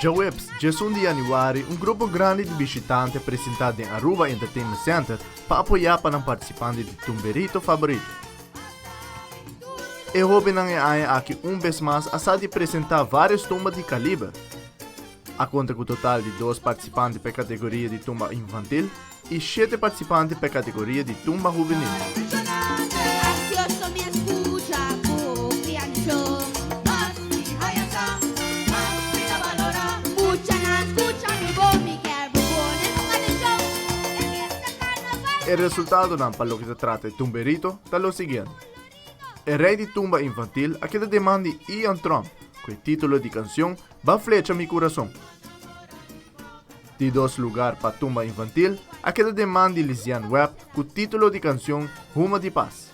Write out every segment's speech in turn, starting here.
Djaweps, 11 di januari, un grupo grandi di bishitante a presenta den Aruba Entertainment Center pa apoya pa nan participante di Tumberito Favorito. E hobennan e aña aki un bes mas a sa di presenta varios tumba di caliber. A konta ku total di dos partisipante pa e kategoria di tumba infantil i shete partisipante pa e kategoria di tumba hubenil. E resultadonan pa loke ta trata e tumberito ta lo siguiente. E rei di tumba infantil a keda den man di Ian Tromp ku e titulo di kansion Ba flecha mi kurason. Di dos lugar pa tumba infantil a keda den man di Liziane Webb ku titulo di kansion Huma di Pas.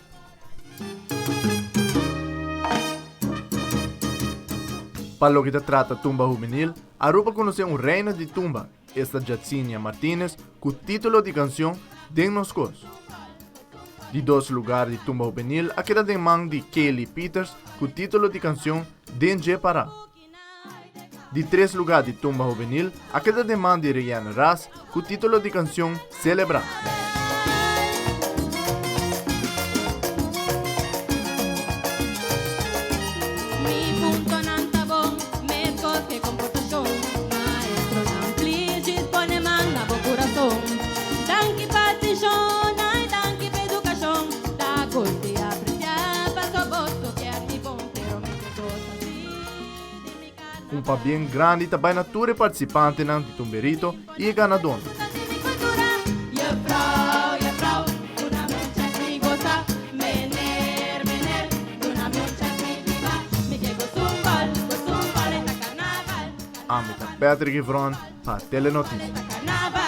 Pa loke ta trata tumba hubenil, Aruba konosé un reina di tumba, esta Jatsinia Martinez ku titulo di kansion Den nos kos. Di dos lugar di tumba hubenil a keda den man di Kaylee Peters ku titulo di kansion Den dje pará. Di tres lugá di tumba hubenil a keda den man di Rianne Ras ku titulo di kansion Selebrá. Un pabien grandi ta bai na tur e partisipantenan di Tumberito i e ganadónan. Ami ta Patrick Evron pa Telenoticias.